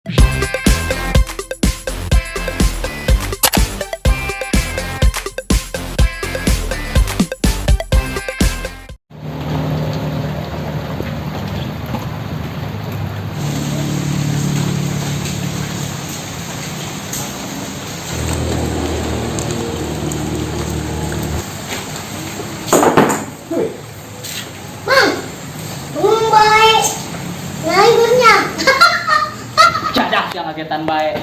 Mang, ngomong baik. Nganggurnya. Cadak yang kagetan bae.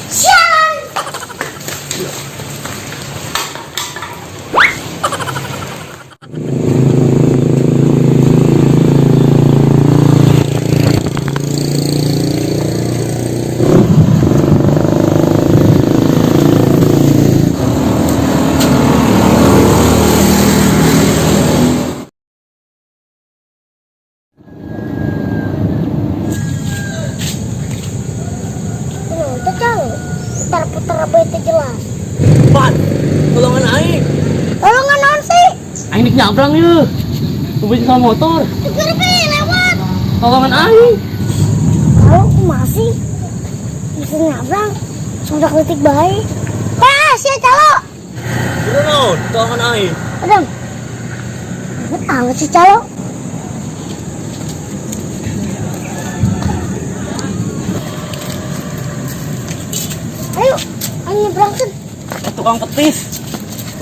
Sialan. Tuh, itu calo. Putar-putar apa itu jelas. Pan, tolongan aing. Tolongan naon sih? Aing dik nyabrang yeuh. Tunggu sama motor. Tuker be lewat. Tolongan aing. Kalau masih bisa nyabrang, sudah kritik baik. Ah, sia calo. Udah naon, tolongan aing. Adam. Amat si calo. Ayo, ayo nyebrangkan. Tukang petis.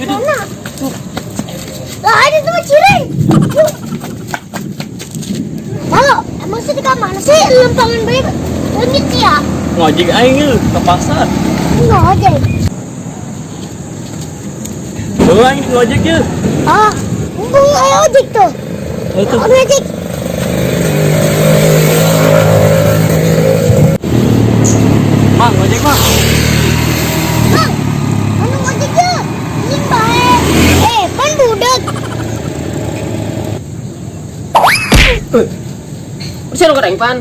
Itu. Mana? Lah, ini tuh cireng. Yuk. Calo, emang sih di mana sih lempangan bayi leungit ya? Ngojek aing yeuh ke pasar. Enggak ojek. Tuh aing ngojek yeuh. Ah, mumpung ayo ojek tuh. Itu. Aku ojek. Mang, ngojek mang. Bang, anu ojek yuk. Ini bae. Eh, pan budak. Bisa lu goreng pan?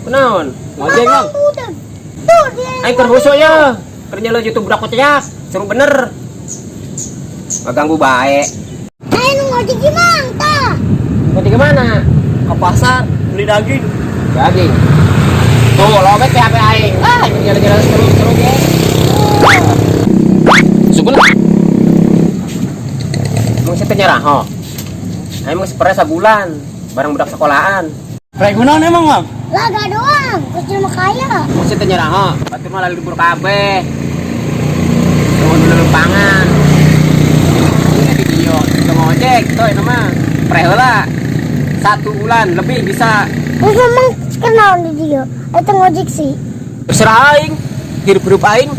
Kunaon? Ngojek Mang mang. budak. Tuh dia. Aing keur husuk ya. Keur nyelo YouTube budak kocak. Seru bener. Ngaganggu bae. Ayo nu ngojek ieu, Mang, tah. Ngojek ke mana? Ke pasar beli daging. Daging. Tuh, lobet PHP aing. Ah, aing jalan-jalan terus-terus ya. Syukur lah. Emang sih nyerah ho. Aing mah sepere sabulan bareng budak sekolahan. Rek kunaon emang, Mang? Laga doang, terus jelema kaya. Emang sih nyerah ho. Batur mah libur kabeh. Tunggu dulu lempangan. Ini video itu ngojek tuh ini mah pre heula. Satu bulan lebih bisa. Terus memang kenal di dia. Itu ngojek sih. Terserah aing, hirup-hirup aing.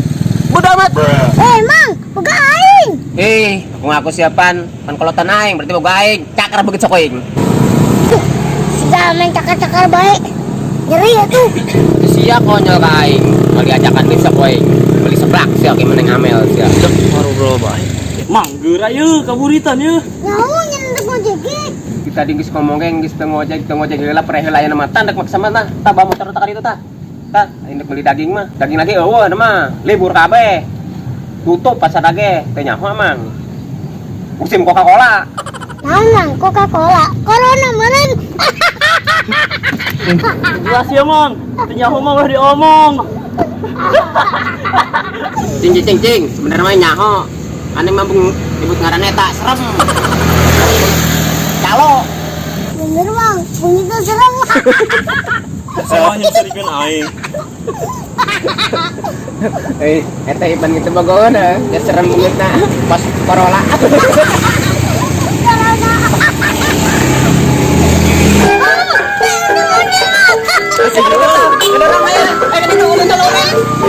Bodo amat. Eh, Mang, boga aing. Eh, aku ngaku siapan, pan kolotan aing, berarti boga aing, cakar begitu sok aing. Tuh, sudah main cakar-cakar baik. Nyeri ya tuh. Sia konyol ka aing, mau diajakan beli sok aing, beli seblak sia gimana ngamel sia. Cek ngobrol bae. Mang, geura yeuh kaburitan yeuh. Nyaho nyentek ngojek ge. Kita di geus ngomong ge geus teu ngojek heula pre heula aya mah tah maksa mah tah, tah bawa motor tah ka ditu tah. Tah, aing beli daging mah, daging lagi eueuh mah, libur kabeh. Tutup pasar dage, teu nyaho mang. Musim Coca-Cola. Naon, Mang, Coca-Cola. Corona meureun. Jelas ya, Mang. Teu nyaho mah ulah diomong. Cing cing cing cing, sebenarnya mah nyaho. Aneh mah bung nyebut ngaran eta serem. Calo. Bener, Bang. Bunyi tuh serem. Salah nyeserikan aing. Eh, eta iban gitu bagoan ya serem banget nah pas Corolla. Corona. Beneran mah ya. Eh, itu ulun tolong.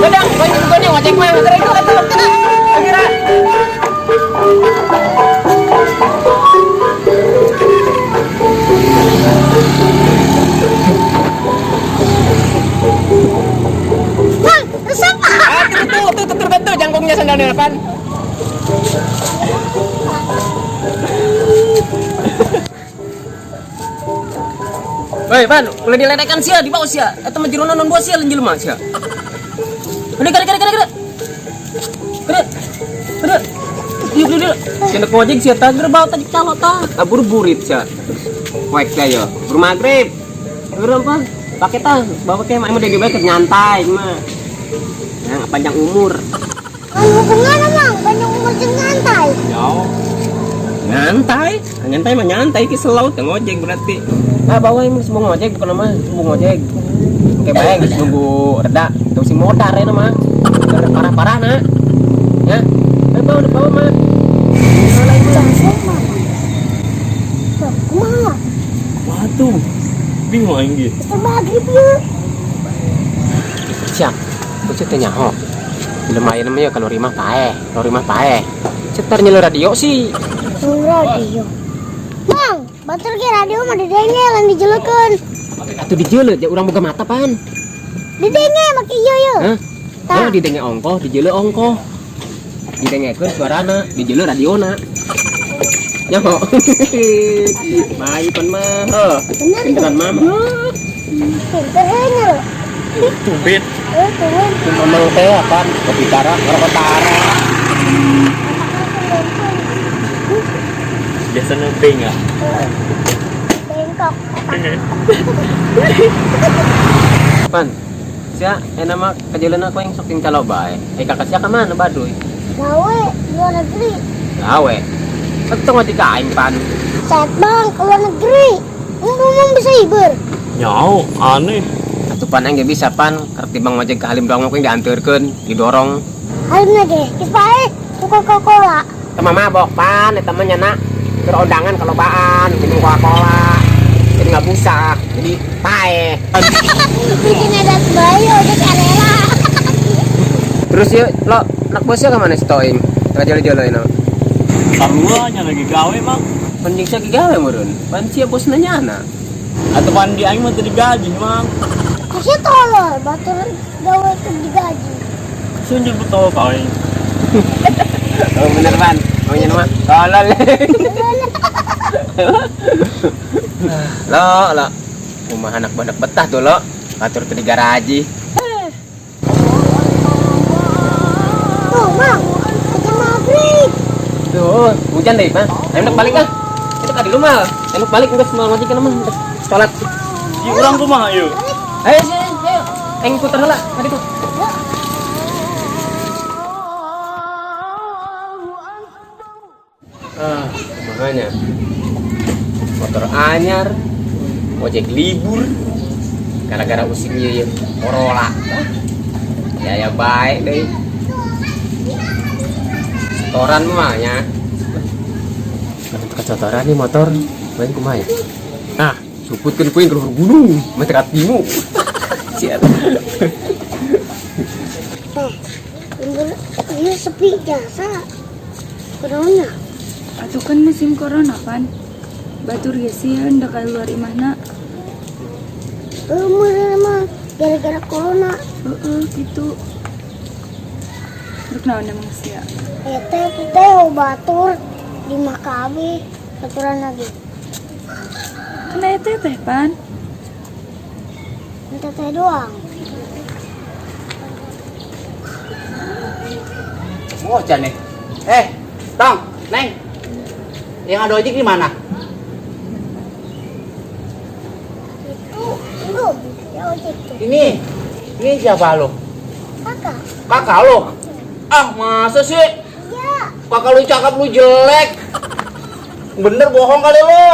Bedang, banyak juga nih ngojek mah. Keren itu. Akhirnya. Bang, resep. Ah, tuh tuh tuh tuh tuh jangkungnya sandal depan. Woi, Pan, ulah diledekan sia di bawah sia. Eta mah jerona non buah sia lain jelema sia. Udah, kare kare kare kare. Kare. Kare. Diuk diuk diuk. Cenah ngojek sia tah gerbau tadi calo tah. Kabur burit sia. Poek teh yo. Bur magrib. Urang pan. Pake tah, bawa ke mah dege bae nyantai mah. Nah, panjang umur. Kan hubungan emang panjang umur jeung nyantai. Jauh. Nyantai, nyantai mah nyantai ki selaut teu ngojek berarti. Nah, bawa ini semua ngojek bukan mah, semua ngojek. Oke bae geus nunggu reda, teu sing modar ya mah. Parah-parah na. Ya. Eh bawa bawa mah. Jasa mah. Kumaha? Waduh. Bingung aing ge. Geus maghrib yeuh. Siap. Bocah teh nyaho. Jelema ayeuna mah ya kalau rimah paeh, kalau rimah paeh. Cetar nyelo radio sih. Nung radio. Mang, batur ge radio mah didenge lain dijelekeun. Atuh dijeuleut ya urang boga mata pan. Didenge make ieu yeuh. Hah? Tah. Oh, didenge ongkoh, dijeuleu ongkoh. Didengekeun suarana, dijeuleu radiona. Nyaho. Bayi pan mah, heuh. Bener tuh. Pinteran mah. Pinter heuh nya lo. Tumben. Eh, turun. Memang teh apaan? Kopi tara, ngerokok tara. Biasanya bengak. Bengkok. Pan, sia enak mah kajalan aku yang sok ting calo bae. Eh kakak sia ka mana baduy? Gawe luar negeri. Gawe. Betul ngati ka aing pan. Saat bang ke luar negeri. Ngomong bisa hibur. Nyau, aneh. Atuh pan aing ge bisa pan, kertimbang ngojek ke Halim doang mah ku dianteurkeun, didorong. Halim lagi, geus bae Coca-Cola. Eta mah mabok pan, eta mah nyana keur undangan kalobaan, minum Coca-Cola. Jadi nggak busak, jadi paeh. Bikin ada bayi ojek karela. Terus yuk, lo anak bosnya kemana si Toing? Tengah jolo-jolo ini. Sarua nya lagi gawe mang. Penting sih gawe meureun. Pan sia bos nanya anak. Atau pandi aing mah teu digaji mang. Kasih tolol, batur gawe ke digaji. Sunjul betul ka aing. Oh bener pan, maunya nama tolol. Lo, lo. Rumah anak banyak betah tuh lo. Atur tuh di garaji. Tuh, Mang, aja maghrib. Tuh, hujan deh, Bang. Ayo nak balik ah. Itu kadi lu mal. Ayo balik enggak semua ngojek kan mah. Sholat. Ieu urang kumaha ieu? Ayo sini, ayo. Ayo putar heula tadi tuh. Ah, makanya motor anyar, ojek libur, gara-gara usim ieu Corolla. Ya ya baik deh. Setoran mah nya. Kecetoran nih motor, main kumaha ya? Nah, suputkeun kuing keluar gunung, mah teu katimu. Siap. Teh, ini sepi jasa. Corona. Atuh kan musim corona pan. Batur ge sieun da keluar imahna. Meureun mah gara-gara corona. Heeh, gitu. Rek naon emang sia? Teh, teh batur di Makabi, baturan lagi. Kan aya teteh pan. Minta teh doang. Bocah nih. Tong, Neng. Yang ada ojek di mana? Itu, belum. Ya ojek tuh. Ini. Ini siapa lo? Kakak. Kakak lo? Ah, masa sih? Iya. Kakak lu cakep, lu jelek. Bener bohong kali lo.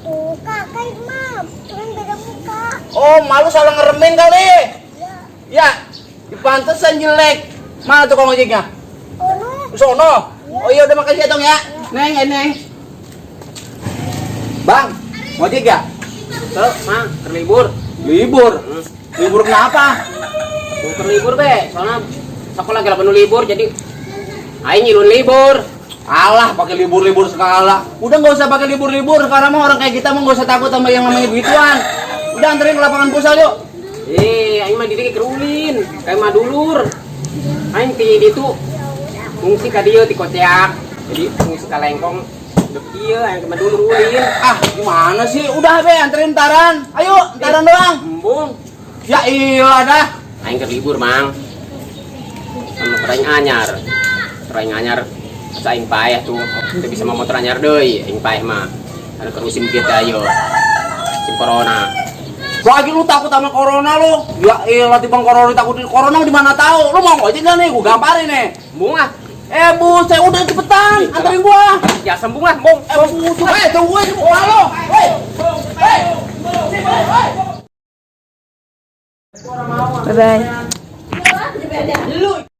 Tuh, kakak itu mah cuman beda muka. Oh, malu salah ngeremin kali. Iya. Ya, pantesan jelek. Mana tukang ojeknya? Ono. Sono. Oh iya udah makasih ya Tong ya. Neng, Neng. Bang, ngojek ya? Tuh, Mang, terlibur. Libur. Libur kenapa? Tuh terlibur be, soalnya sekolah gak penuh libur jadi aing nyilun libur. Alah, pakai libur-libur segala. Udah nggak usah pakai libur-libur. Sekarang mah orang kayak kita mah nggak usah takut sama yang namanya begituan. Udah anterin ke lapangan futsal yuk. Aing mah diri kerulin, kayak mah dulur. Aing ti ditu fungsi ka dieu ti koceak. Jadi fungsi ka lengkong dek ieu aing mah dulur ulin. Ah, gimana sih? Udah be, anterin taran. Ayo, taran doang. Embung. Ya iyalah dah. Aing keur libur, Mang. Sama aing anyar. Aing anyar. Asa aing paeh tuh. Teu bisa mawa motor anyar deui, aing paeh mah. Anu keur musim kieu teh ayo. Musim corona. Lagi lu takut sama corona lu. Ya elah timbang corona takutin corona di mana tahu. Lu mau ngojek enggak nih? Gua gamparin nih. Embung ah. Eh buset, udah cepetan, anterin gua. Ya sembung ah, embung. Eh buset, eh tungguin gua lo. Woi. Woi. Bye bye. Lu.